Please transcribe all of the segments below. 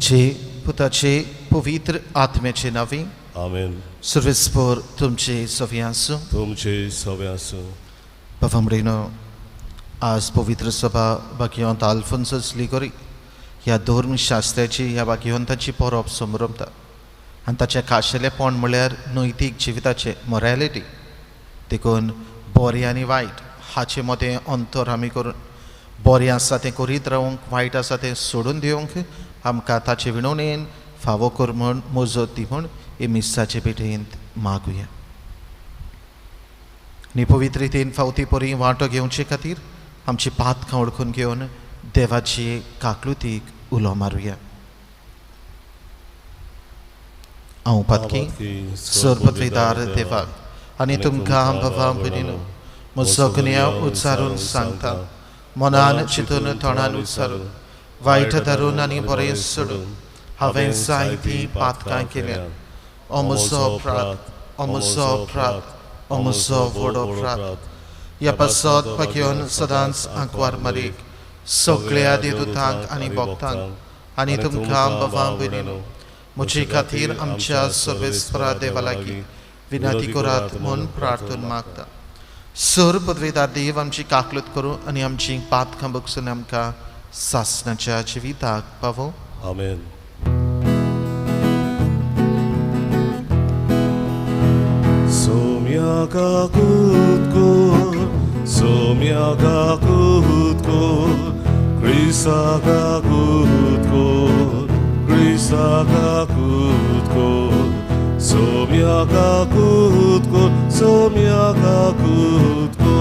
बापाचे, पुताचे, पवित्र आत्म्याचे नांवे. आमेन. सर्वेस्पर तुमचे सवे आसूं. तुमचे सवे आसूं. बाबा भयणो, आज पवित्र सभा भाग्यवंत आल्फोन्सस लिगोरी ह्या धर्मशास्त्राची ह्या भाग्यवंताची परब समरमता आनी ताचें खाशेलेपण म्हळ्यार नैतीक जिविताचें मोरेलिटी. देखून बरें आनी वायट हाचे मदें अंतर आमी करून बरें आसा तें करीत रावंक, वायट आसा तें सोडून दिवंक आमकां ताचे विणवणेन फावो कर म्हूण मजत दी म्हूण हे मिसाचे भेटेंत मागुया. आनी पवित्र रितीन फावती परी वांटो घेवचे खातीर आमची पातकां वळखून घेवन देवाची काकलुतीक उलो मारुया. हांव पातकी सरपदवीदार देवाक आनी तुमकां बाबा भयणीनो म्हजो गुन्यांव उच्चारून सांगता, मनान चिंतून तोंडान उच्चारून वायट धरून आनी बरें सोडून हांवें जायतीं पातकां केल्या. ओ म्हजो अपराध, ओ म्हजो अपराध, ओ म्हजो व्हड अपराध. ह्या पासत पाखेवन सदांच आंकवार मारीक सगळ्या देवदूतांक आनी भक्तांक आनी तुमकां बाबा भयणीनो म्हजे खातीर आमच्या सर्वेस्परा देवा लागीं विनंती करात म्हूण प्रार्थना मागता. सर पदवेदार देव आमची काकलूत करूं आनी आमची पातकां बगसून आमकां सासणाच्या जिविताक पावो. आमेन. सोम्या काकूत कोर, सोम्या काकूत कोर, क्रिस्ता काकूत कोर, क्रिस्ता काकूत कोर, सोम्या काकूत कोर, सोम्या काकूत कोर.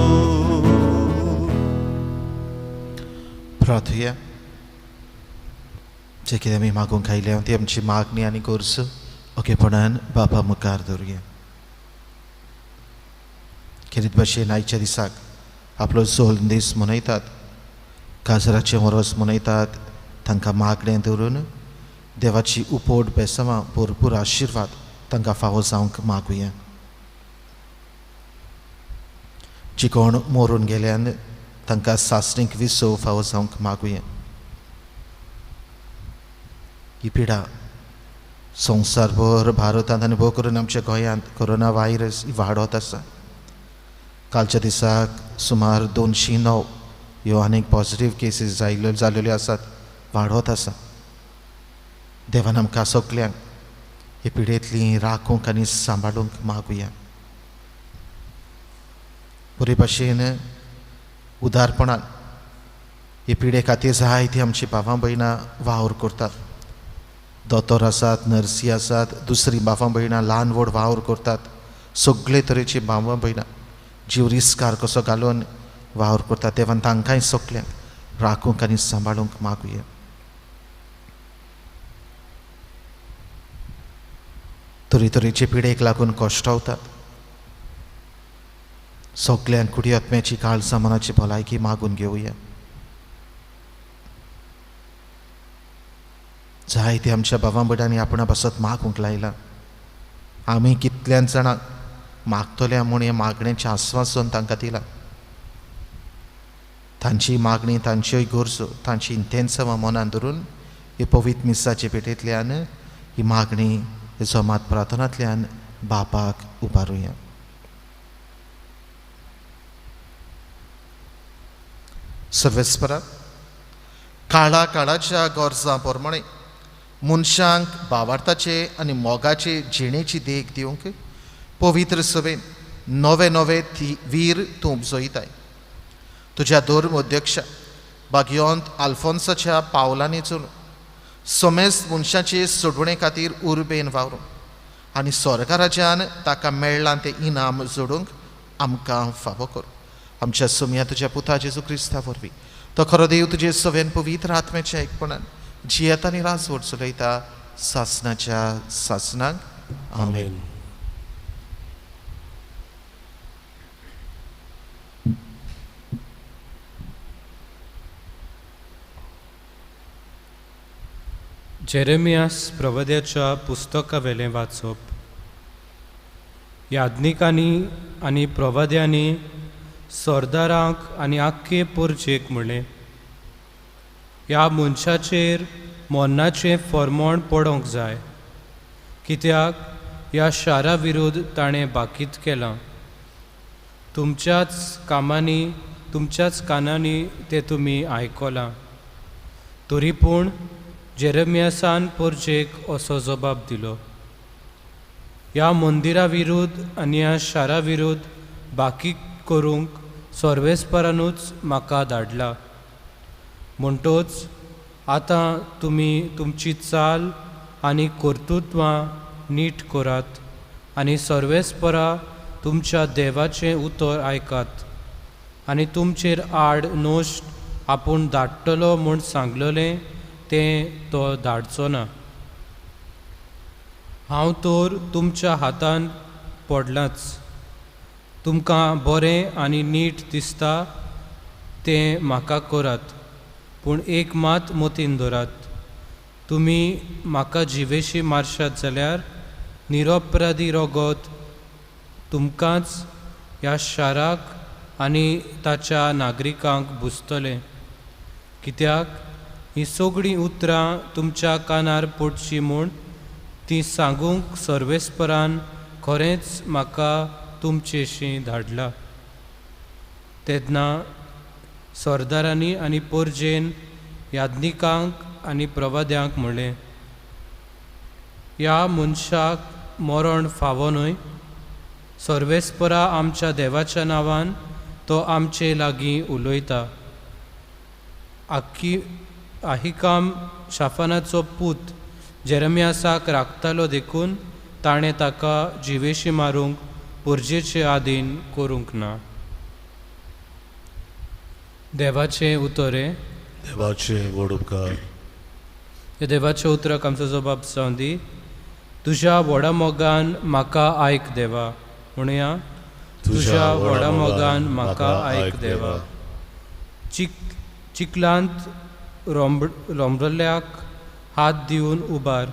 प्रार्थुया. जे कितें आमी मागूंक आयल्या ती आमची मागणी आनी गरज ओकेपणान बापा मुखार दवरुया. खेरीत भाशेन आयच्या दिसाक आपलो जोल दीस मनयतात, काजराचें वरस मनयतात. तांकां मागणें दवरून देवाची उपोट बेसांवां भरपूर आशिर्वाद तांकां फावो जावंक मागुया. जी कोण मरून गेल्यान तांकां सासणीक विसव फावो जावंक मागुया. ही पिडा संवसारभर भारतांत आनी भोव करून आमच्या गोंयांत कोरोना व्हायरस वाडत आसा. कालच्या दिसाक सुमार 209 ह्यो आनीक पॉझिटीव केसीस जाल्ल्यो आसात, वाडत आसा. देवान आमकां सगल्यांक हे पिडेंतली राखूंक आनी सांबाळूंक मागुया. बरे भाशेन उदारपणान हे पिडे खातीर जायती आमची भावां भयणां वावर करतात. दोतोर आसात, नर्सी आसात, दुसरी भावां भयणां ल्हान व्हड वावर करतात. सगळे तरेची भावां भयणां जीव रिस्कार कसो घालून वावर करतात. देवान तांकांय सगल्यांक राखूंक आनी सांबाळूंक मागुया. तरेतरेचे पिडेक लागून कश्टावतात. सगल्यांक कुडी आत्म्याची काळजा मनाची भलायकी मागून घेवया. जायते आमच्या भावां भयणांनी आपणा पासत मागूंक लायला. आमी कितल्यान जाणांक मागतल्या म्हूण हें मागणेचें आस्वासन तांकां दिलां. तांची मागणी, तांच्योय गरजो, तांची इंतेन्सांवां मनान धरून हे पवित्र मिसाचे पेटेंतल्यान ही मागणी हे जमात प्रार्थनांतल्यान बापाक उबारुया. सर्वेस्परा, काळा काळाच्या गरजां प्रमाणे मनशांक भावार्थाचे आनी मोगाचे जिणेची देख दिवंक पवित्र सभेन नवे नवे वीर तूं उपजयताय. तुज्या धर्म अध्यक्ष भाग्यवंत आल्फोन्साच्या पावलांनी चलून समेस्त मनशाचे सोडवणे खातीर उर्बेन वावरूं आनी सरकाराच्यान ताका मेळ्ळां तें इनाम जोडूंक आमकां फावो कर. आमच्या सोम्या तुज्या पुता जेजू क्रिस्ता वरवीं तो खरो देव तुजे सवेन पवित्र आत्म्याच्या एकपणान जियेता आनी राजवट चलयता सासणाच्या सासणाक. आमेन. जेरेमियास प्रवद्याच्या पुस्तकावेलें वाचप. याज्ञिकांनी आनी प्रवाद्यांनी सरदारांक आनी आख्खे परजेक म्हणलें, ह्या मनशाचेर मरणाचें फॉर्मोण पडोवंक जाय, कित्याक ह्या शारा विरुद्ध ताणें बाकीत केलां. तुमच्याच कामांनी तुमच्याच कानांनी तें तुमी आयकलां. तरी पूण जेरेमियासान परजेक असो जबाब दिलो, ह्या मंदिरा विरुद्ध आनी ह्या शारा विरुद्ध बाकी करूंक सर्वेस्परानूच म्हाका धाडला. म्हणटोच आतां तुमी तुमची चाल आनी कर्तृत्वां नीट करात आनी सर्वेस्परा तुमच्या देवाचें उतर आयकात आनी तुमचेर आड नश्ट आपूण धाडटलो म्हूण सांगलेलें तें तो धाडचो ना. हांव तर तुमच्या हातान पडलाच. तुमकां बरें आनी नीट दिसता तें म्हाका करात, पूण एक मात मतीन धरात, तुमी म्हाका जिवेशी मारशात जाल्यार निरपराधी रगत तुमकांच ह्या शाराक आनी ताच्या नागरिकांक बुजतलें. कित्याक हीं सगळीं उतरां तुमच्या कानार पडचीं म्हूण ती सांगूंक सर्वेस्परान खरेंच म्हाका तुमचेशी धाडला. तेन्ना सरदारांनी आनी परजेन याज्ञिकांक आनी प्रवाद्यांक म्हणलें, ह्या मनशाक मरण फावो न्हय. सर्वेस्परा आमच्या देवाच्या नांवान तो आमचे लागीं उलयता. आहिकाम शाफानाचो पूत जेरेमियासाक राखतालो देखून ताणें ताका जिवेशी मारूंक परजेचे आदीन करूंक ना. देवाचें उतर हें. देवाचें व्हड उपकार. ह्या देवाच्या उतराक आमचो जबाब जावं दी. तुज्या व्हडा मोगान म्हाका आयक देवा. म्हणुया, तुज्या व्हडा मोगान म्हाका आयक देवा. चिखलांत रोंबरल्याक हात दिवन उबार,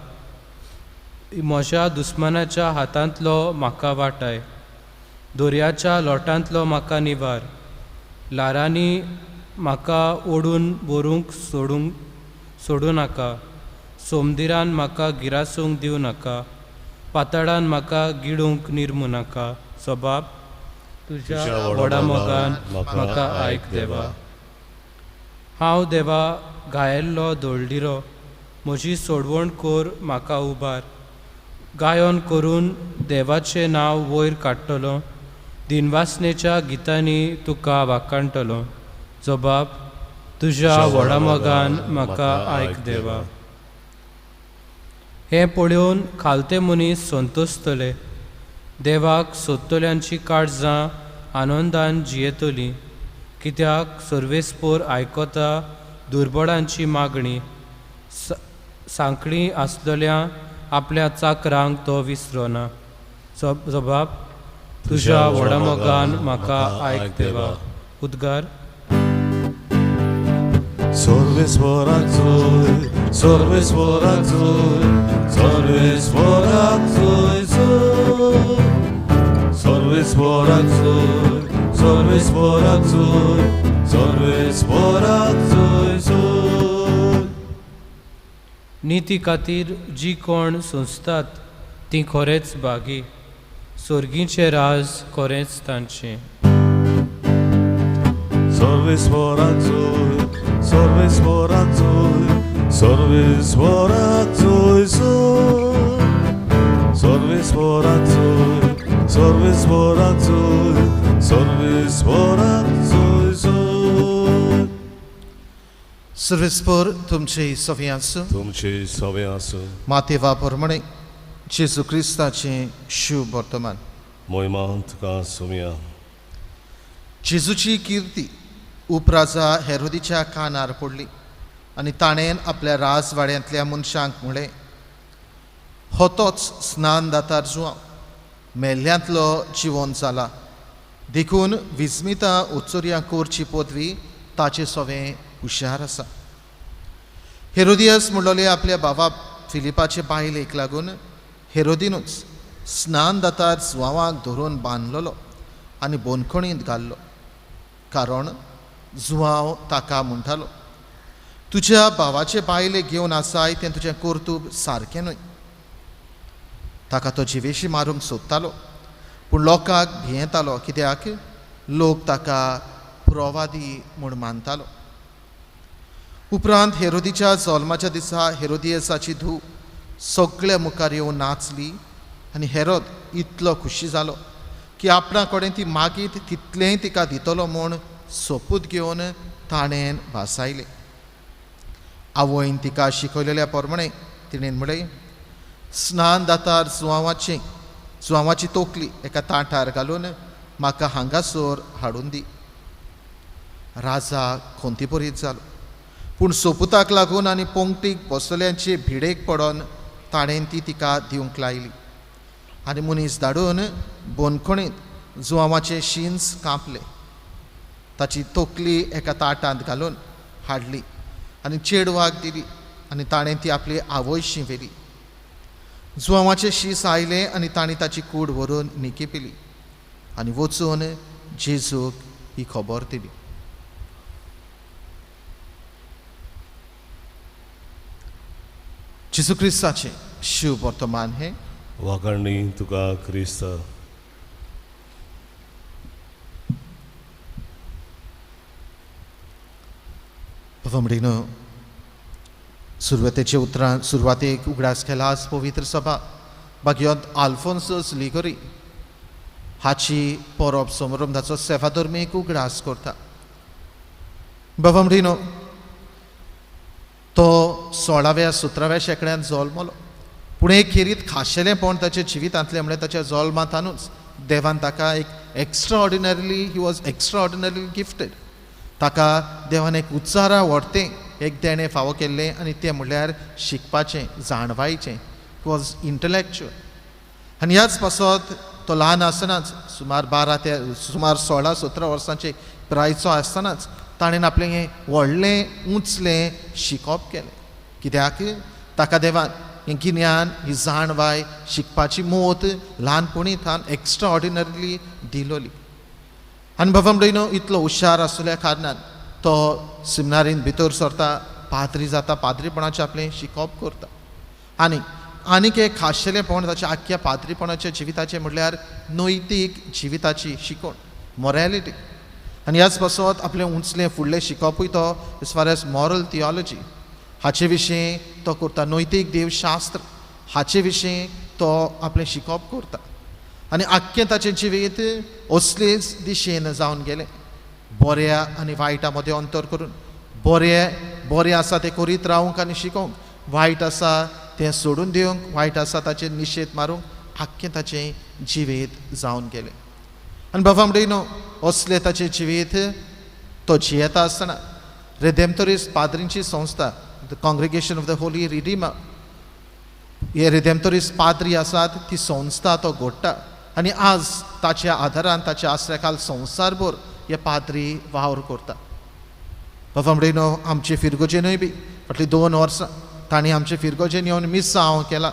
म्हज्या दुस्मानाच्या हातांतलो म्हाका वाटाय, दर्याच्या लोटांतलो म्हाका निवार, ल्हारांनी म्हाका ओडून व्हरूंक सोडूं नाका, सोमदिरान म्हाका गिरासूंक दिवं नाका, पाताळान म्हाका गिळूंक निर्मू नाका. सबाब, तुज्या व्हडा मोगान म्हाका आयक देवा. हांव देवा घायल्लो दोळदिरो, म्हजी सोडवण कर म्हाका उबार. गायन करून देवाचें नांव वयर काडटलो, दिनवासनेच्या गितांनी तुका वाखाणटलो. जबाब, तुज्या व्हडा मोगान म्हाका आयक देवा. हें पळोवन खालते मनीस संतोसतले, देवाक सोदतल्यांची काळजां आनंदान जियेतलीं. कित्याक सर्वेस्पोर आयकता दुर्बळांची मागणी, सांकळी आसलेल्या आपल्या चाकरांक तो विसरना. जबाब, तुज्या व्हडा मोगान म्हाका आयक देवा. उद्गार. सर्वेस्पराक जोय, सर्वेस्पराक जोय, सर्वेस्पराक जोय जोय, सर्वेस्पराक जोय, सर्वेस्पराक जोय, सर्वेस्पराक जोय जोय. निती खातीर जी कोण सोंसतात ती खरेंच भागी, सर्गीचें राज खरेंच तांचें. सर्वेस्पराक जोय, सर्वेस्पराक जोय, सर्वेस्पराक जोय जोय, सर्वेस्पराक जोय, सर्वेस्पराक जोय, सर्वेस्पराक जोय जोय. सर्वेस्पर तुमचे सवे आसूं. तुमचे सवे आसूं. मातेवा प्रमाणे जेजू क्रिस्ताचें शुभ वर्तमान. मोहिमा तुका सुमया. जेजूची किर्ती उपराजा हेरोदीच्या कानार पडली आनी ताणें आपल्या राजवाड्यांतल्या मनशांक म्हळें, हो तोच स्नान दातार जुआंव मेल्ल्यांतलो जिवन जाला, देखून विस्मिता उच्चर्या करची पदवी ताचे सवें हुशार आसा. हेरोदियस म्हणलोले आपल्या बाबा फिलिपाचे बायलेक लागून हेरोदीनूच स्नान दातार जुआंवाक धरून बांदलेलो आनी बंदखणींत घाल्लो, कारण जुआंव ताका म्हणटालो, तुज्या भावाचे बायले घेवन आसाय तें तुजें कर्तूब सारकें न्हय. ताका तो जिवेशी मारूंक सोदतालो, पूण लोकांक भियेतालो, कित्याक लोक ताका प्रवादी म्हूण मानतालो. उपरांत हेरोदीच्या जल्माच्या दिसा हेरोदियसाची धूव सगळ्या मुखार येवन नाचली आनी हेरोद इतलो खुशी जालो की आपणा कडेन ती मागीत तितलेंय तिका दितलो म्हूण सोपूत घेवन ताणें भासायलें. आवयन तिका शिकयलेल्या प्रमाणें तिणें म्हळें, स्नान दातार जुवांवाची तोकली एका ताटार घालून म्हाका हांगासर हाडून दी. राजा खंतीपरीत जालो, पूण सोपुताक लागून आनी पोंगटीक बसल्यांचे भिडेक पडोन ताणें ती तिका दिवंक लायली आनी मनीस धाडून बंदखणींत जुवांवाचे शिंस कांपले. ताची तकली एका ताटांत घालून हाडली आनी चेडवाक दिली आनी ताणें ती आपली आवयशी व्हेली. जुवांवाचे शीस आयलें आनी ताणें ताची कूड व्हरून निकेपिली आनी वचून जेजूक ही खबर दिली. जेजू क्रिस्ताचें शिव वर्तमान हें. वाखाणणी तुका क्रिस्त. बाबा सुरवातेच्या उतरां सुरवातेक उगडास केला आज पवित्र सभा भाग्योंत आल्फोन्सस लिगोरी हाची परब समारंभ ताचो सेवाधर्मीक उगडास करता. बाबा तो 16व्या 17व्या शेंकड्यांत जल्मलो, पूण एक खेरीत खाशेलेंपण ताच्या जिवितांतलें म्हळ्यार ताच्या जल्मांतूच देवान ताका एक extraordinarily, he was extraordinarily gifted. ताका देवान एक उच्चारा व्हडतें एक देणें फावो केल्लें आनी तें म्हणल्यार शिकपाचें, जाणवायचें. He was intellectual. आनी ह्याच पासत तो ल्हान आसतनाच सुमार 12 ते सुमार 16-17 वर्सांचे पिरायेचो आसतनाच ताणें आपलें हें व्हडलें उंचलें शिकप केलें, कित्याक ताका देवान हें गिन्यान, ही जाणवाय, शिकपाची मोत ल्हानपणी थावन एक्स्ट्रा ऑर्डिनरीली दिलोली. आनी बाबा म्हणलो इतलो हुशार आसल्या कारणान तो सिमनारीन भितर सरता, पाद्री जाता, पाद्रीपणाचें आपलें शिकप करता. आनी आनीक एक खाशेलेंपण ताच्या आख्ख्या पाद्रीपणाच्या जिविताचें म्हणल्यार नैतीक जिविताची शिकवण, मोरेलिटी. आनी ह्याच पासत आपलें उंचलें फुडलें शिकपूय तो as far as moral theology हाचे विशीं तो करता, नैतीक देवशास्त्र हाचे विशीं तो आपलें शिकप करता. आनी आख्खें ताचें जिवीत असलेच दिशेन जावन गेलें, बऱ्या आनी वायटा मदें अंतर करून, बरें बरें आसा तें करीत रावंक आनी शिकोवंक, वायट आसा तें सोडून दिवंक, वायट आसा ताचेर निशेध मारूंक, आख्खें ताचें जिवीत जावन गेलें. आनी बाबा म्हणटा न्हू असलें ताचें जिवीत तो जियेता आसतना रेदेमतोरीस पाद्रींची संस्था, the congregation of the holy redeemer, हे रेदेमतोरीस पाद्री आसात ती संस्था तो घडटा आनी आज ताच्या आदारान, ताच्या आसऱ्या खाल संवसारभर हे पाद्री वावर करता. बाबा म्हणटा न्हू आमचे फिरगोजेनूय बी फाटलीं 2 वर्सां तांणी आमचे फिरगोजेन येवन मिसांव केला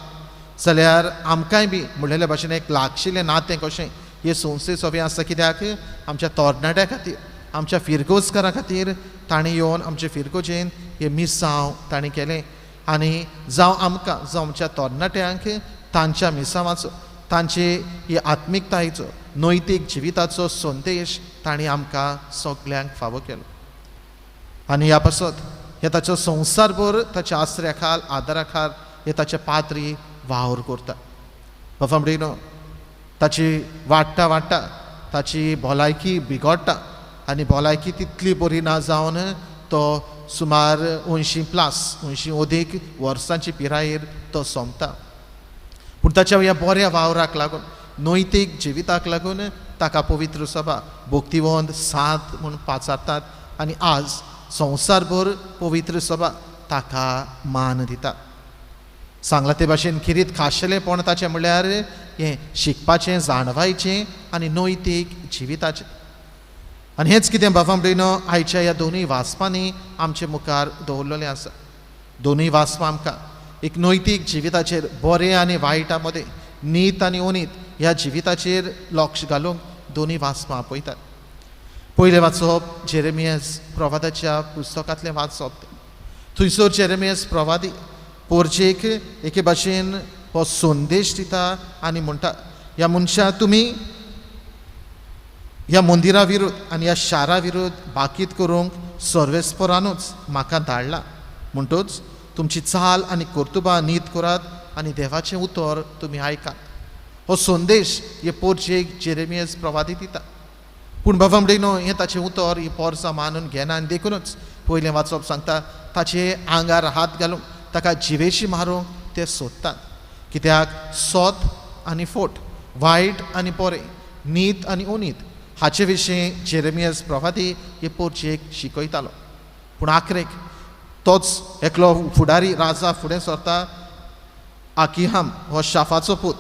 जाल्यार आमकांय बी म्हणलेले भाशेन एक लागशिल्लें नातें कशें हे संस्थे सोबें आसा, कित्याक आमच्या तरणाट्या खातीर, आमच्या फिरगोजकारां खातीर तांणी येवन आमचे फिरगोजेन हे मिसांव तांणी केलें. आनी जावं आमकां, जावं आमच्या तरणाट्यांक तांच्या मिसांवाचो, तांचे ही आत्मिकतायेचो, नैतीक जिविताचो संदेश तांणी आमकां सगल्यांक फावो केलो. आनी ह्या पासत हे ताचो संवसारभर ताच्या आसऱ्या खाल, आदारा खाल हे ताचे पाद्री वावर करता. बाबा म्हणटा ताची वाडटा वाडटा ताची भलायकी बिगडटा आनी भलायकी तितली बरी ना जावन तो सुमार 80+ 80 अदीक वर्सांची पिरायेर तो सोंपता. पूण ताच्या ह्या बऱ्या वावराक लागून, नैतीक जिविताक लागून ताका पवित्र सभा भक्तिवंत सात म्हूण पाचारतात आनी आज संवसारभर पवित्र सभा ताका मान दिता. सांगलां ते भाशेन खेरीत खाशेलेंपण ताचें म्हणल्यार हें शिकपाचें, जाणवायचें आनी नैतीक जिविताचें. आनी हेंच कितें बाबा म्हणटा आयच्या ह्या दोनूय वाचपांनी आमचे मुखार दवरलेलें आसा. दोनूय वाचपां आमकां एक नैतीक जिविताचेर, बरें आनी वायटा मदें, नीत आनी अनीत ह्या जिविताचेर लक्ष घालूंक दोनूय वाचपां आपयतात. पयलें वाचप जेरेमियस प्रवादाच्या पुस्तकांतलें वाचप. थंयसर जेरेमियास प्रवादी पोरजेक एके भाशेन हो संदेश दिता आनी म्हणटा, ह्या मनशा तुमी ह्या मंदिरा विरुद्ध आनी ह्या शारा विरुद्ध बाकीत करूंक सर्वेस्परानूच म्हाका धाडला, म्हणटूच तुमची चाल आनी कर्तुबां नीत करात आनी देवाचें उतर तुमी आयकात. हो संदेश हे पोरजेक जेरेमियास प्रवादी दिता. पूण बाबा म्हणिनो हें ताचें उतर ही पोरसां मानून घेना आनी देखूनच पयलें वाचप सांगता ताचे आंगार हात घालूंक ताका जिवेशी मारूंक ते सोदतात. कित्याक सोत आनी फोट, वायट आनी बरें, नीत आनी अनीत हाचे विशीं जेरेमियास प्रवादी हे पोरजेक शिकयतालो. पूण आखरेक तोच एकलो फुडारी राजा फुडें सरता, आकिहाम हो शाफाचो पूत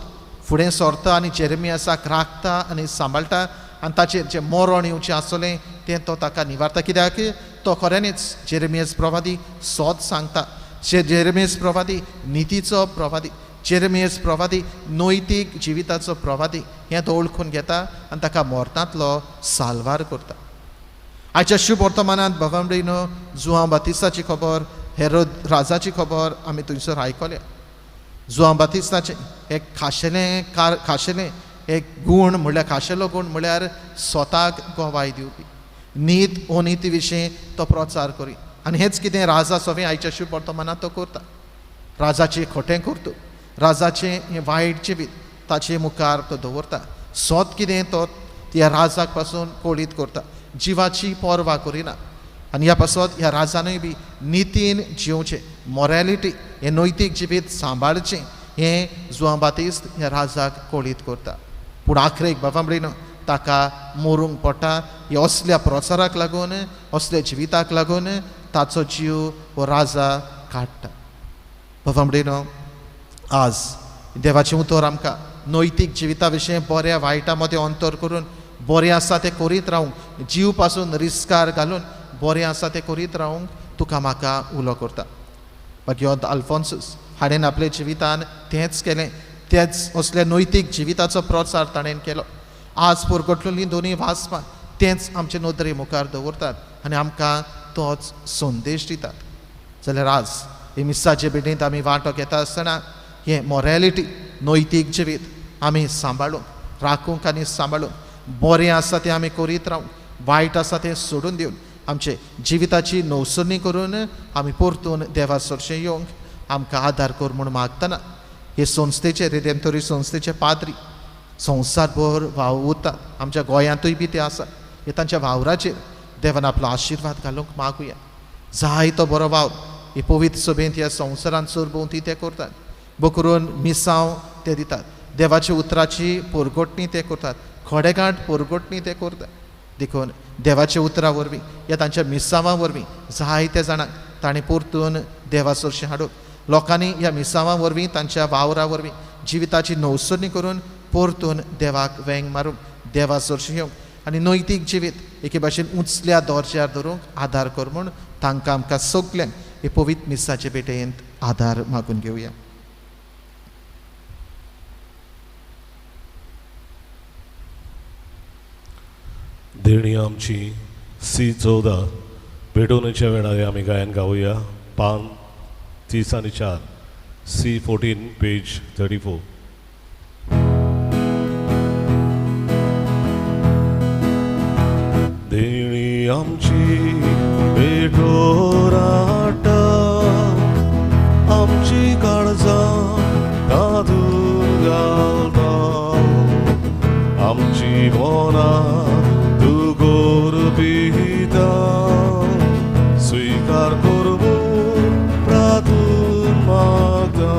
फुडें सरता आनी जेरेमियासाक राखता आनी सांबाळटा आनी ताचेर जें मरण येवचें आसलें तें तो ताका निवारता. कित्याक तो खऱ्यांनीच जेरेमियास प्रवादी सोद सांगता, जेरेमियास प्रवादी नितीचो प्रवादी, जेरेमियास प्रवादी नैतीक जिविताचो प्रवादी हें तो वळखून घेता आनी ताका मरणांतलो साल्वार करता. आयच्या शुभ वर्तमानांत बाबामडेनो जुआंव बातिस्ताची खबर, हेरोद राजाची खबर आमी थंयसर आयकल्या. जुआंव बातिस्ताचें एक खाशेलें खाशेलें एक गूण म्हणल्यार खाशेलो गूण म्हणल्यार स्वताक गवाय दिवपी, नीत अनिती विशीं तो प्रचार करी आनी हेंच कितें राजा सवें आयच्या शुभ वर्तमानांत तो करता. राजाचें खोटें करतूब, राजाचें हें वायट जिवीत ताचे मुखार तो दवरता. सोत कितें तो ह्या राजाक पासून कोळीत करता, जिवाची पर्वा करिना आनी ह्या पासत ह्या राजानूय बी नितीन जिवचें, मोरेलिटी हें नैतीक जिवीत सांबाळचें हें जुआंव बातिस्त ह्या राजाक कोळीत करता. पूण आखरेक बाबा म्हणिनो ताका मरूंक पडटा. ह्या असल्या प्रचाराक लागून, असल्या जिविताक लागून ताचो जीव हो राजा काडटा. बाबा म्हणिनो आज देवाचें उतर आमकां नैतीक जिविता विशीं बऱ्या वायटा मदें अंतर करून बरें आसा तें करीत रावंक, जीव पासून रिस्कार घालून बरें आसा तें करीत रावंक तुका म्हाका उलो करता. बाकी अल्फोन्सूस हाणें आपल्या जिवितान तेंच केलें, तेच असल्या नैतीक जिविताचो प्रचार ताणें केलो. आज पुरगटलेलीं दोनूय वाचपां तेंच आमचे नदरे मुखार दवरतात आनी आमकां तोच संदेश दितात. जाल्यार आज हे मिसाचे भेटेंत आमी वांटो घेता आसतना हें मोरेलिटी नैतीक जिवीत आमी सांबाळूंक, राखूंक आनी सांबाळूंक, बरें आसा तें आमी करीत रावूंक, वायट आसा तें सोडून दिवन आमचे जिविताची नवसरणी करून आमी परतून देवा सरशें येवंक आमकां आदार कर म्हूण मागतना हे संस्थेचे रिडेम्पटोरी संस्थेचे पाद्री संवसारभर वावुरतात, आमच्या गोंयांतूय बी ते आसा. हे तांच्या वावराचेर देवान आपलो आशिर्वाद घालूंक मागुया. जायतो बरो वावर हे पवित्र सभेंत ह्या संवसारांत सरभोंवती ते करतात, बकरून मिसांव ते दितात, देवाच्या उतराची पोरगोटणी ते करतात, खडेगांठ पोरगोटणी ते करतात. देखून देवाच्या उतरा वरवीं ह्या तांच्या मिसांवां वरवीं जायते जाणांक ताणें परतून देवा सरशीं हाडूंक, लोकांनी ह्या मिसांवां वरवीं तांच्या वावरा वरवीं जिविताची नवसरणी करून परतून देवाक वेंग मारूंक, देवा सरशीं येवंक आनी नैतीक जिवीत एके भाशेन उंचल्या दर्ज्यार धरूंक आदार कर म्हूण तांकां आमकां सगल्यांक हे पवित्र मिसाचे भेटेंत आदार मागून घेवया. देणी आमची सी 14 भेटवणेच्या वेळार आमी गायन गावया. पान 30 आनी 4, सी 14 पेज 34. देणी आमची भेटोराटा आमची काळजां तातूंत घालता, आमची मनां तूं गोरपिता, स्विकार करूं प्रातून मागता.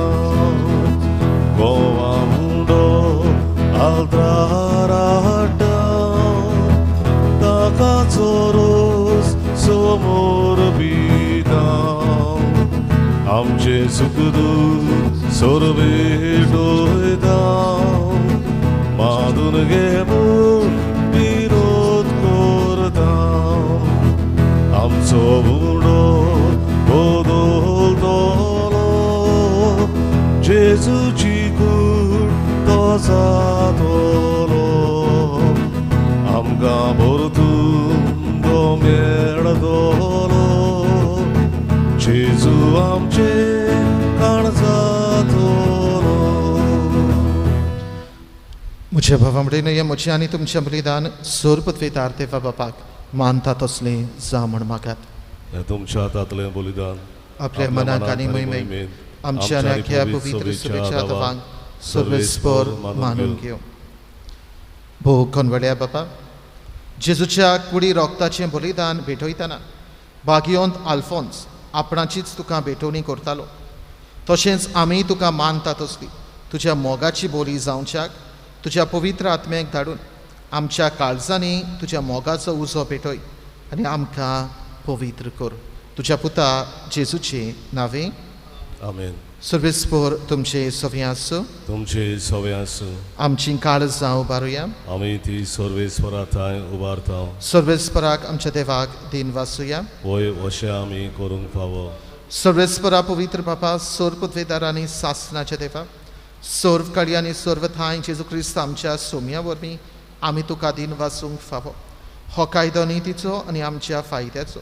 गोवा मुंडो आल्त्राराटा ताका चोरोस समोर पिता, आमचे सुख दूख सोरभेटोयता, मादून घे म्हूण विरोध करता, आमचो उडो बदलतलो, जेजूची कूड तो जातलो, आमकां परतून तो मेळटलो, जेजू जेजू आमचे काळजांतलो. म्हज्या भावा म्हणून म्हजें आनी तुमचें बलिदान सोरपत्वेदार देवा बापाक मानता तसलें जावं म्हण मागात. तुमच्या हातांतलें बलिदान आपल्या मनाक आनी मोहिमेक आमच्या आनी आख्या पवित्र सभेच्या देवांक सर्वेस्पर मानून घेवं. भोव कनवड्या बापा, जेजूच्या कुडी रोगताचें बलिदान भेटयतना भाग्योंत आल्फोन्स आपणाचीच तुका भेटवणी करतालो, तशेंच आमी तुका मानता तसली तुज्या मोगाची बोली जावच्याक तुज्या पवित्र आत्म्याक धाडून आमच्या काळजांनी तुज्या मोगाचो उजो पेटय आनी आमकां पवित्र कर. तुज्या पुता जेजूचे नांवे आमेन. सर्वेस्पर तुमचे सवे आसूं. तुमचे सवे आसूं. आमची काळजां उबारुया. आमी ती सर्वेस्परा थंय उबारता. सर्वेस्पराक आमच्या देवाक दिन वासुया. वय अशें आमी करूंक फावो. सर्वेस्परा पवित्र बापा, सर्वपदवेदार आनी सासनाच्या देवा, सर्व काळी आनी सर्व थांय जेजू क्रिस्त आमच्या सोम्या वरवीं आमी तुका दिन वासूंक फावो. हो कायदो नितीचो आनी आमच्या फायद्याचो.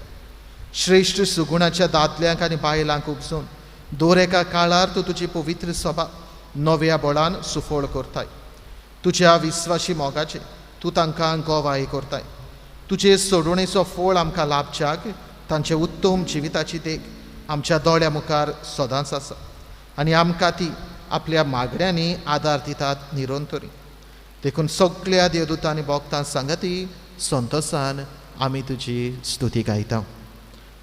श्रेश्ठ सुगुणाच्या दादल्यांक आनी बायलांक उपजून दर एका काळार तूं तुजी पवित्र सभा नव्या बळान सुफळ करताय. तुज्या विस्वाशी मोगाचे तूं तांकां गवाय करताय. तुजे सोडवणेचो फळ आमकां लाभच्याक तांचे उत्तम जिविताची देख आमच्या दोळ्या मुखार सदांच आसा आनी आमकां ती आपल्या मागण्यांनी आदार दितात निरंतरी. देखून सगळ्या देवदूतांनी भोगतां सांगती संतोसान आमी तुजी स्तुती गायता.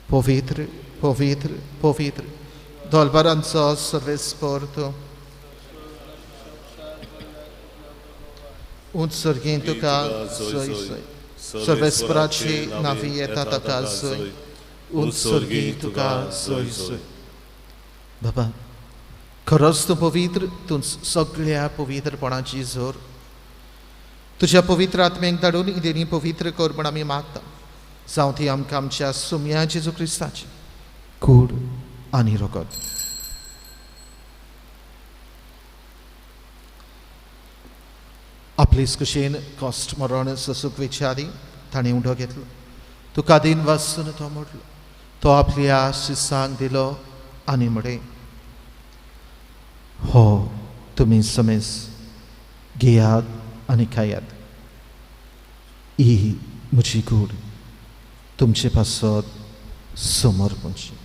पवित्र पवित्र पवित्र दोलबारांचो सर्वेस्पर तूं, उंच सर्गीं तुका जय जय. सर्वेस्पराची नावी येता ताका जय. उंच सर्गीं तुका जय जय. बाबा, खरोच तूं पवित्र, तूं सगळ्या पवित्रपणाची जोर. तुज्या पवित्र आत्म्याक धाडून देणी पवित्र कर म्हण आमी मागता. जावं ती आमकां आमच्या सुम्या जेजू क्रिस्ताची कूड आनी रगत. आपलेच कुशेन कश्ट मरण सोसूंक वेचे आदीं ताणें उंडो घेतलो. तुका दिन वासून तो मोडलो. तो आपल्या शिसांक दिलो आनी म्हळें, हो तुमी समेज घेयात आनी खायात. ही म्हजी कूड तुमचे पासत समर्पणची.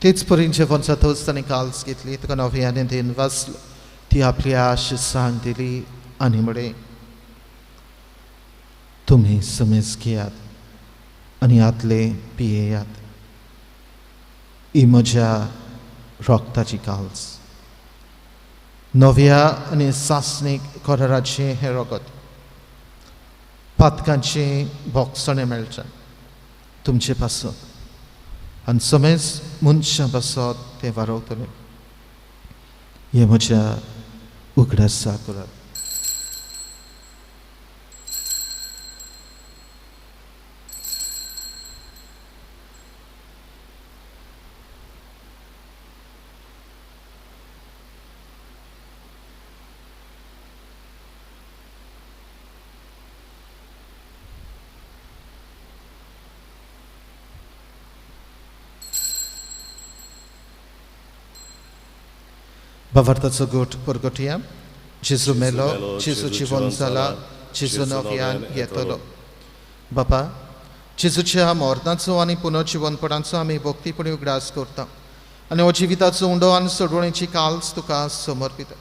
तेच परीन जेवण जातच ताणें काल्स घेतली, तुका नव्याने then वाचलो, ती आपल्या शिसांक दिली आनी म्हळें, तुमी समेज घेयात आनी आतले पियेयात. ही म्हज्या रोगताची काल्स, नव्या आनी सासणीक कराराचें हें रगत. पातकांचें भोगसणें मेळचें तुमचे पासत आनी समेज मनशां पासत तें वारवतलें. हें म्हज्या उगडासा करात. भावार्थाचो गोट परगटया. जेजू मेलो, जेजू जिवन जाला, जेजू नव्यान येतलो. बापा, जेजूच्या मरणाचो आनी पुनर्जिवनपणाचो आमी भक्तीपणी उगडास करता आनी हो जिविताचो उंडो आनी सोडवणेची काल्स तुका समर्पिता.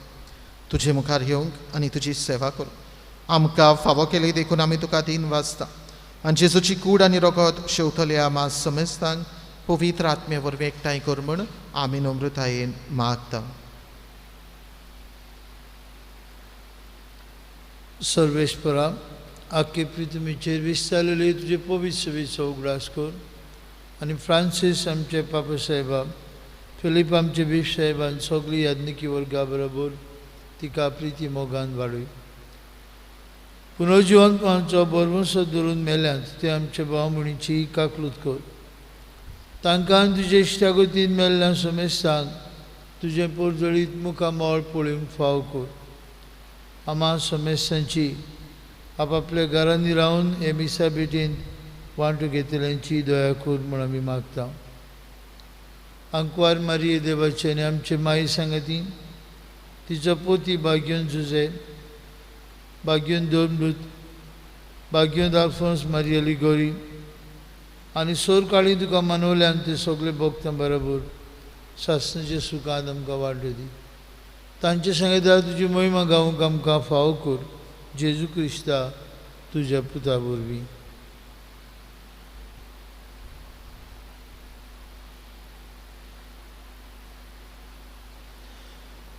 तुजे मुखार येवंक आनी तुजी सेवा करूंक आमकां फावो केली देखून आमी तुका दिन वाचता आनी जेजूची कूड आनी रगत शेवतल्या आमा समेस्तांक पवित्र आत्मे वरवीं एकठांय कर म्हूण आमी नम्रतायेन मागता. सर्वेस्परा, आख्खे पृथ्वीचेर विस्तारलेली तुजे पवित्र सभेचो उगडास कर आनी फ्रांसीस आमचे पापा साहेबा, फिलीप आमचे बीफ साहेबान सगळी याज्ञिकी वर्गा बरोबर तिका प्रिती मोगान वाडय. पुनर्जिवनपणाचो भरवंसो धरून मेल्यांत ते आमचे भाव भयणीची काकलूत कर. तांकां तुजे इश्टागतीन मेल्ल्या समेस्तांक तुजें पोरजळीत मुखामळ पळोवंक फाव कर. आमा समेस्तांची आपापल्या घरांनी रावन हे मिसा भेटींत वांटो घेतल्यांची दया कर म्हूण आमी मागता. आंकवार मारिये देवाचे आनी आमचे माई सांगती तिचो पोती भाग्योन जुजे, भाग्योन दोनमृत, भाग्योन आल्फोन्स मारिया लिगोरी आनी सोर काळी तुका मनवल्यान ते सगळे भक्तां बरोबर सासणाच्या सुखान आमकां वाडलो दी. तांचे सांगता तुजी महिमा गावंक आमकां फावो कर. जेजू क्रिस्ता तुज्या पुता वरवीं.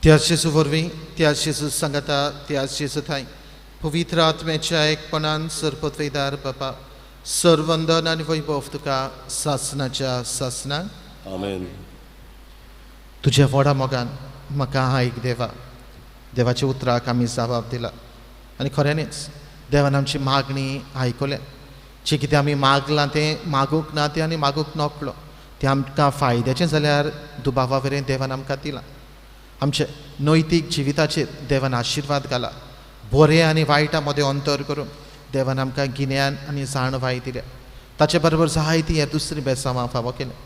त्याच जेजू वरवीं, त्याच जेजू सांगाता, त्याच जेजू थांय पवित्र आत्म्याच्या एकपणान सरपतवेदार बापा सर्वंदन आनी वैभव तुका सासनाच्या सासनाक. आमेन. तुज्या व्हडा मोगान म्हाका आयक देवा. देवाच्या उतराक आमी जबाब दिला आनी खऱ्यांनीच देवान आमची मागणी आयकल्या. जें कितें आमी मागलां तें मागूंक ना तें आनी मागूंक नकळो तें आमकां फायद्याचें जाल्यार दुबावा वयल्यान देवान आमकां दिलां. आमच्या नैतीक जिविताचेर देवान आशिर्वाद घाला. बरें आनी वायटा मदें अंतर करून देवान आमकां गिन्यान आनी जाणवाय दिल्या. ताचे बरोबर जायतीं ह्या दुसरीं बेसांवां फावो केल्या.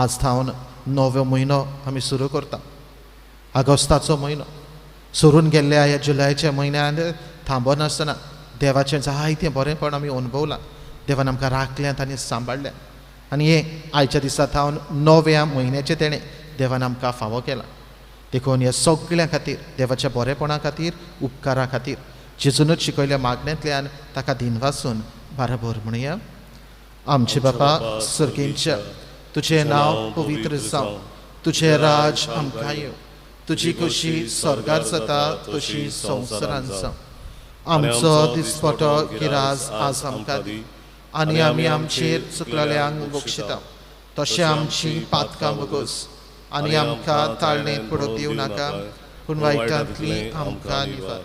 आज थावन नवो म्हयनो आमी सुरू करता. आगोस्ताचो म्हयनो सरून गेल्ल्या ह्या जुलयाच्या म्हयन्यांत थांबनासतना देवाचें जायतें बरेंपण आमी अणभवलां. देवान आमकां राखल्यात आनी सांबाळ्ळ्यात आनी हें आयच्या दिसा थावन नव्या म्हयन्याचें तेणें देवान आमकां फावो केलां. देखून ह्या सगळ्यां खातीर देवाच्या बरेपणा खातीर उपकारा खातीर जेजूनच शिकयल्या मागण्यांतल्यान ताका दिनवासून बाराबर म्हणया. आमचे बापा सर्गेंच्या, तुजें नांव पवित्र जावं, तुजें राज आमकां येवं, तुजी खुशी स्वर्गार जाता तशी संवसारांत जावं. आमचो दिसपटो गिराज आज आमकां दी आनी आमी आमचेर चुकलेल्यांक बक्षिता तशें आमची पातकां बगोस आनी आमकां ताळणेंत पडूंक दिवं नाका, पूण वायटांतली आमकां निवार.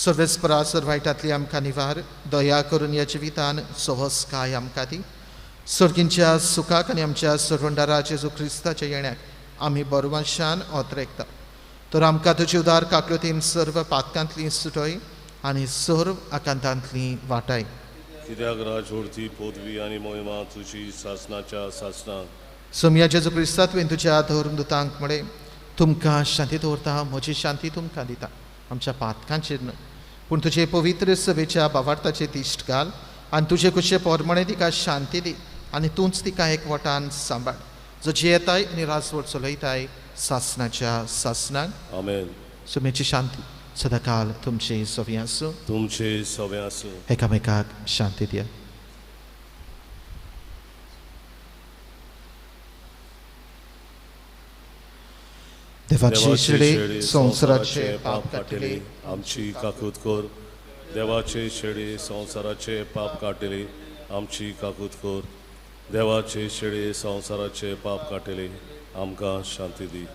सर्वेस्परा सर वायटांतली आमकां निवार. दया करून ह्या जिवितान सहजकाय आमकां दी. सर्गींच्या सुखाक आनी आमच्या सरवंडारा जेजू क्रिस्ताच्या येण्याक आमी बरवंशान ओतरेकता. तर आमकां तुजी उदार काकलुतीन सर्व पातकांतली सुटय आनी सर्व आकांतांतली वाटाय. कित्याक राजवडती पदवी आनी मोहिमा तुजी सासनाच्या सासनाक. सोमया जेजू क्रिस्ता तुवें तुज्या धर्मदुतांक म्हळें, तुमकां शांती दवरता, म्हजी शांती तुमकां दिता. आमच्या पातकांचेर न्हय पूण तुजे पवित्र सभेच्या बावार्थाचे दिश्ट घाल आनी तुजे कुशे पोरमणे तिका शांती दी आनी तूंच तिका एकवटान सांबाळ, जो जियेताय आनी राजवट चलयताय सासनाच्या सासनाक. आमेन. सुमेची शांती सदाकाल तुमचे सवे आसूं. तुमचे सवे आसूं. एकामेकाक शांती दिया. देवाचे शेळी संवसाराचे पाप काडटली आमची काकूत कर. देवाचे शेळी संवसाराचे पाप काडटली आमची काकूत कर. देवाचे शेळी संवसाराचे पाप काडटली आमकां शांती दी.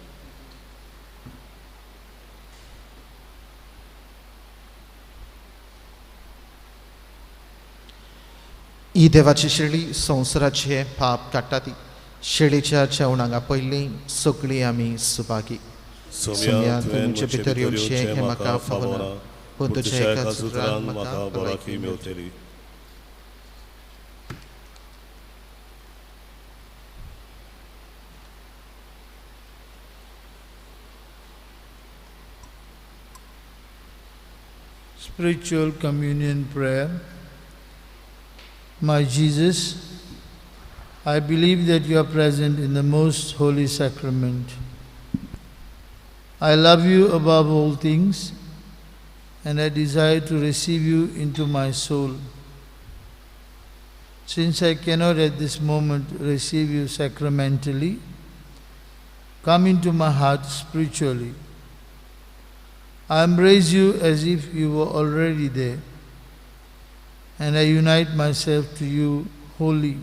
ही देवाची शेळी संवसाराचे पाप काडटा ती शेळीच्या जेवणाक पयलीं सगळीं आमी सुभागी. सोम्या तुमचे भितर येवचें हें म्हाका फावना, पूण तुज्या एका उतरान म्हाका भलायकी मेळटली. Spiritual Communion Prayer. My Jesus, I believe that you are present in the most holy sacrament. I love you above all things, and I desire to receive you into my soul. Since I cannot at this moment receive you sacramentally, come into my heart spiritually. I embrace you as if you were already there. and I unite myself to you wholly.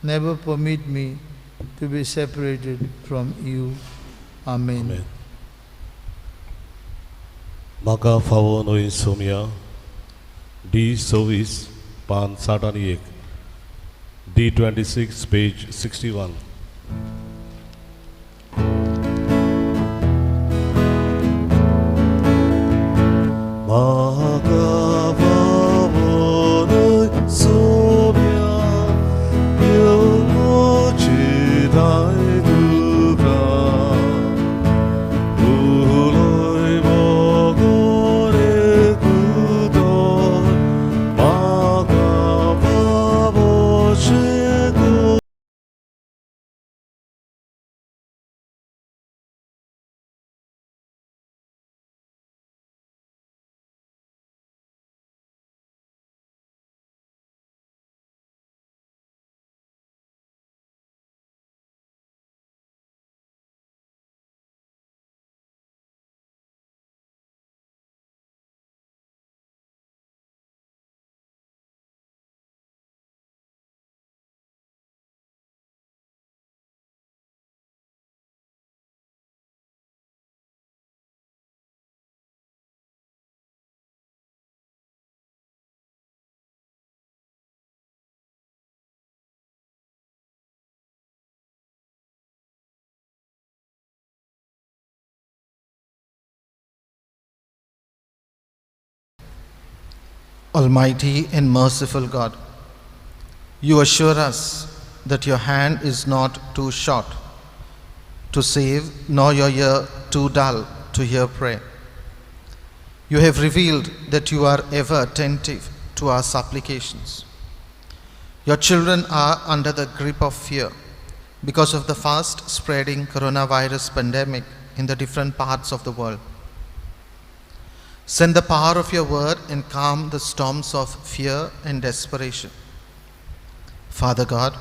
Never permit me to be separated from you. Amen. Amen. म्हाका फावो न्हय Somaiya D 26 पान 61, D 26 page 61. म्हाका फावो न्हय सोमया येवची दाय तुका उलय बगर एकूतर म्हाका फावोशें. Almighty and merciful God, you assure us that your hand is not too short to save, nor your ear too dull to hear prayer. You have revealed that you are ever attentive to our supplications. Your children are under the grip of fear because of the fast spreading coronavirus pandemic in the different parts of the world. Send the power of your word and calm the storms of fear and desperation. Father God,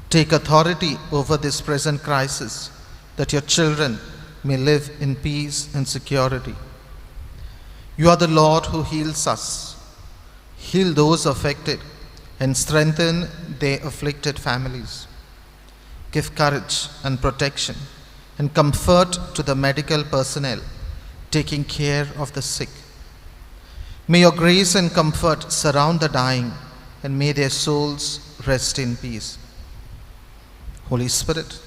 take authority over this present crisis that your children may live in peace and security. You are the Lord who heals us. Heal those affected and strengthen their afflicted families. Give courage and protection and comfort to the medical personnel taking care of the sick. May your grace and comfort surround the dying, and may their souls rest in peace. Holy Spirit,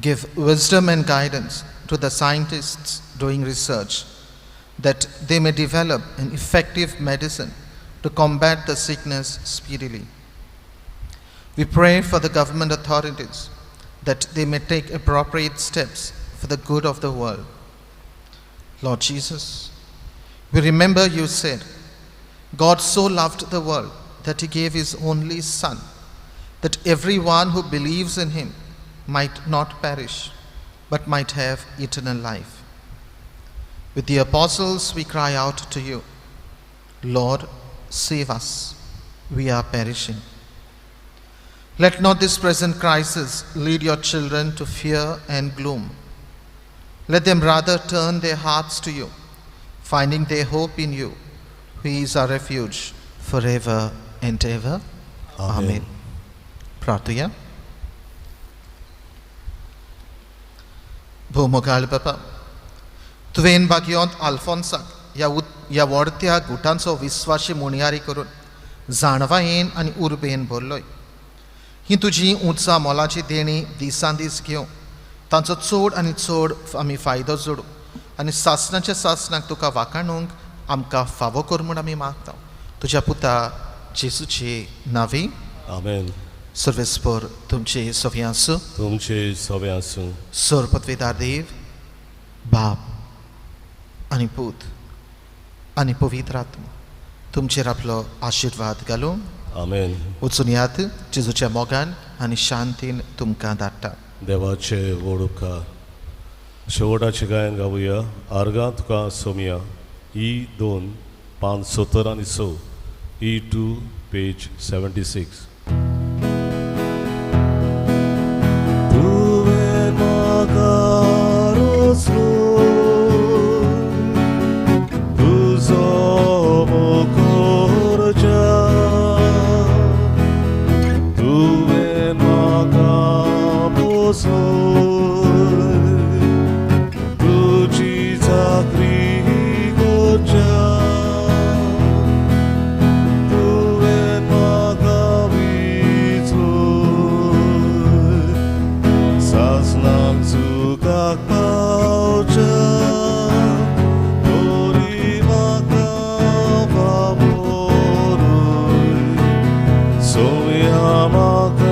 give wisdom and guidance to the scientists doing research, that they may develop an effective medicine to combat the sickness speedily. We pray for the government authorities, that they may take appropriate steps for the good of the world. Lord Jesus, we remember you said, God so loved the world that he gave his only Son, that everyone who believes in him might not perish, but might have eternal life. With the apostles we cry out to you, Lord, save us, we are perishing. Let not this present crisis lead your children to fear and gloom. Let them rather turn their hearts to you, finding their hope in you, who is our refuge forever and ever. Amen. प्रार्थुया. भोव मोगाळ बापा, तुवें भाग्योंत आल्फोन्साक ह्या वडत्या गुटांचो विस्वाशी मुणयारी करून जाणवायेन आनी उर्बेन भरलोय. ही तुजी उंचा मोलाची देणी दिसान दीस घेवं तांचो चड आनी चड आमी फायदो जोडू आनी सासणाच्या सासणाक तुका वाखाणूंक आमकां फावो कर म्हूण आमी मागता तुज्या पुता जेजूचे नांवी. आमेन. सर्वेस्पर तुमचे सवे आसूं. तुमचे सवे आसूं. सरपतवेदार देव बाप आनी पूत आनी पवित्र आत्मा तुमचेर आपलो आशिर्वाद घालूं. आमेन. वचून यात जेजूच्या मोगान आनी शांतीन तुमकां धाडटा. देवाचे व्हड उपकार. शेवटाचे गायन गावया आर्गां तुका सोमया ई 2 पान 70 आनी 6 ई 2 पेज 76. तुवें म्हाका रचलो तुजो मुखर तुमी म्हाका